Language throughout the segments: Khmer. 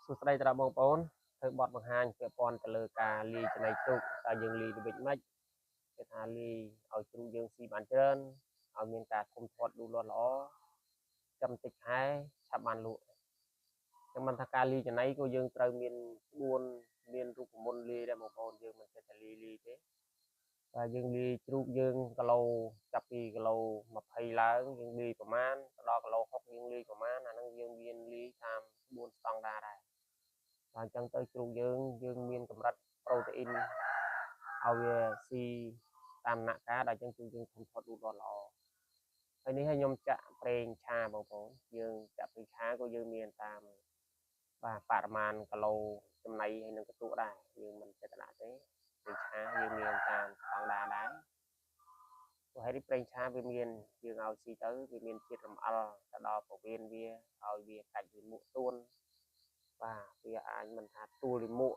សួស្តីដល់បងប្អូនធ្វើបទបង្ហាញពាក់ព័ន្ធទៅលើការលាយចំណីជ្រូកតើយើងលាយរបៀបម៉េចគេថាលាយឲ្យជ្រូកយើងស៊ីបានច្រើនឲ្យមានការធំធាត់លូតលាស់ល្អចាំតិចខែឆាប់បានលក់ចឹងមិនថាការលាយចំណីក៏យើងត្រូវមានក្បួនមានរូបមន្តលាយដែរបងប្អូនយើងមិនចេះតែលាយលាយទេតែយើងលាយជ្រូកយើងគីឡូចាប់ពីគីឡូ20ឡើងយើងលាយប្រមាណទៅដល់គីឡូ60យើងលាយប្រមាណអាហ្នឹងយើងមានលាយតាមក្បួនស្តង់ដារដែរដល់អញ្ចឹងទៅជ្រូកយើងយើងមានកម្រិតប្រូតេអ៊ីនឲ្យវាស៊ីតាមដំណាក់កាលដល់អញ្ចឹងគឺយើងធំធាត់លូតលាស់ល្អហើយនេះឲ្យខ្ញុំចាក់ប្រេងឆាបងប្អូនយើងចាក់ប្រេងឆាក៏យើងមានតាមបាទបរិមាណគីឡូចំណីហើយនឹងកន្ទក់ដែរយើងមិនចេតនាទេប្រេងឆាយើងមានតាមស្តង់ដារដែរព្រោះហេតុនេះប្រេងឆាវាមានយើងឲ្យស៊ីទៅវាមានជាតិរំអិលទៅដល់ពោះវៀនវាឲ្យវាកាច់វាមួកទួនបាទវាអាចមិនថាទួលលិមួក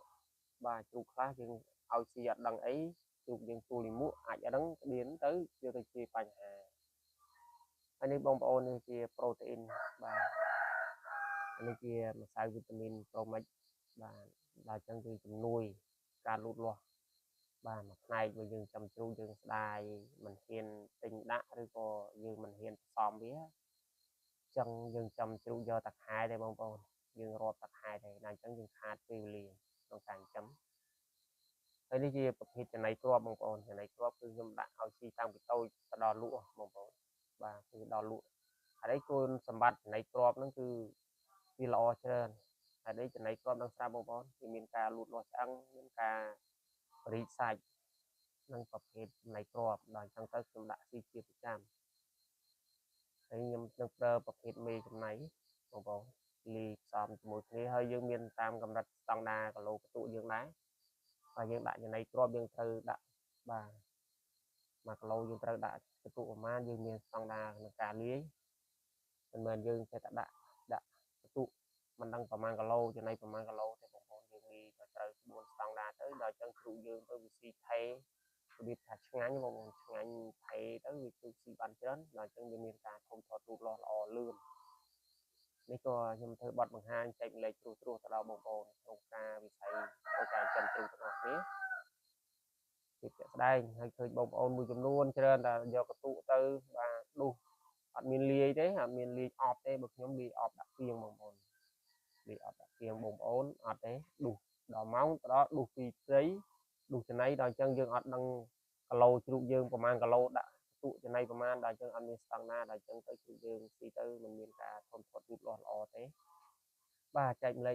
បាទជ្រូកខ្លះយើងឲ្យស៊ីអត់ដឹងអីជ្រូកយើងទួលលិមួកអាចរឹងក្តៀនទៅវាទៅជាបញ្ហាហើយនេះបងប្អូននេះជាប្រូតេអ៊ីនបាទនេះជាម្សៅវីតាមីនប្រូមិចបាទដល់អញ្ចឹងគឺជំនួយការលូតលាស់បាទមួយផ្នែកបើយើងចាំជ្រូកយើងស្ដាយមិនហ៊ានទិញដាក់ឬក៏យើងមិនហ៊ានផ្សំវាអញ្ចឹងយើងចាំជ្រូកយកតែខែទេបងប្អូនយើងរាប់តែខែទេដល់អញ្ចឹងយើងខាតពេលវេលាក្នុងការចិញ្ចឹមហើយនេះជាប្រភេទចំណីគ្រាប់បងប្អូនចំណីគ្រាប់គឺខ្ញុំដាក់ឲ្យស៊ីតាំងពីតូចទៅដល់លក់បងប្អូនបាទគឺដល់លក់ហើយនេះគុណសម្បត្តិចំណីគ្រាប់ហ្នឹងគឺវាល្អច្រើនហើយនេះចំណីគ្រាប់នឹងស្រាប់បងប្អូនវាមានការលូតលាស់ឆ្អឹងមានការរីកសាច់និងប្រភេទចំណីគ្រាប់ដល់អញ្ចឹងទៅខ្ញុំដាក់ស៊ីជាប្រចាំហើយខ្ញុំនឹងប្រើប្រភេទមេចំណីបងប្អូនលាយផ្សំជាមួយគ្នាហើយយើងមានតាមកម្រិតស្តង់ដារគីឡូបន្ទុកយើងដែរបាទយើងដាក់ចំណីគ្រាប់យើងត្រូវដាក់បាទ1គីឡូយើងត្រូវដាក់បន្ទុកប្រមាណយើងមានស្តង់ដារក្នុងការលាយមិនមែនយើងចេះតែដាក់បន្ទុកមិនដឹងប្រមាណគីឡូចំណីប្រមាណគីឡូទេបងប្អូនយើងលាយទៅត្រូវក្បួនស្តង់ដារទៅដល់អញ្ចឹងជ្រូកយើងទៅវាស៊ីថេរបៀបថាឆ្ងាញ់បងប្អូនឆ្ងាញ់ថេទៅវាជួយស៊ីបានច្រើនដល់អញ្ចឹងវាមានការធំធាត់រូបលាស់ល្អលឿននេះក៏ខ្ញុំធ្វើបទបង្ហាញចែកម្លែកត្រួសត្រាសទៅដល់បងប្អូនក្នុងការវិស័យក្នុងការចិញ្ចឹមជ្រូកទាំងអស់គ្នាពីជាក់ស្ដែងហើយឃើញបងប្អូនមួយចំនួនច្រើនតែយកកន្ទុកទៅបាទដុសអត់មានលាយទេអត់មានលាយអប់ទេបើខ្ញុំលាយអប់ដាក់ពីងបងប្អូនលាយអប់ដាក់ពីងបងប្អូនអត់ទេដុសដល់ម៉ោងទៅដល់ដុសពីត្រីដុសចំណីដល់អញ្ចឹងយើងអត់ដឹងគីឡូជ្រូកយើងប្រមាណគីឡូដាក់ទូចំណីប្រមាណដល់អញ្ចឹងអត់មានស្តង់ដារដល់អញ្ចឹងទៅជ្រូកយើងស៊ីទៅមិនមានការធំធាត់រូបលាស់ល្អទេបាទចែកម្លែក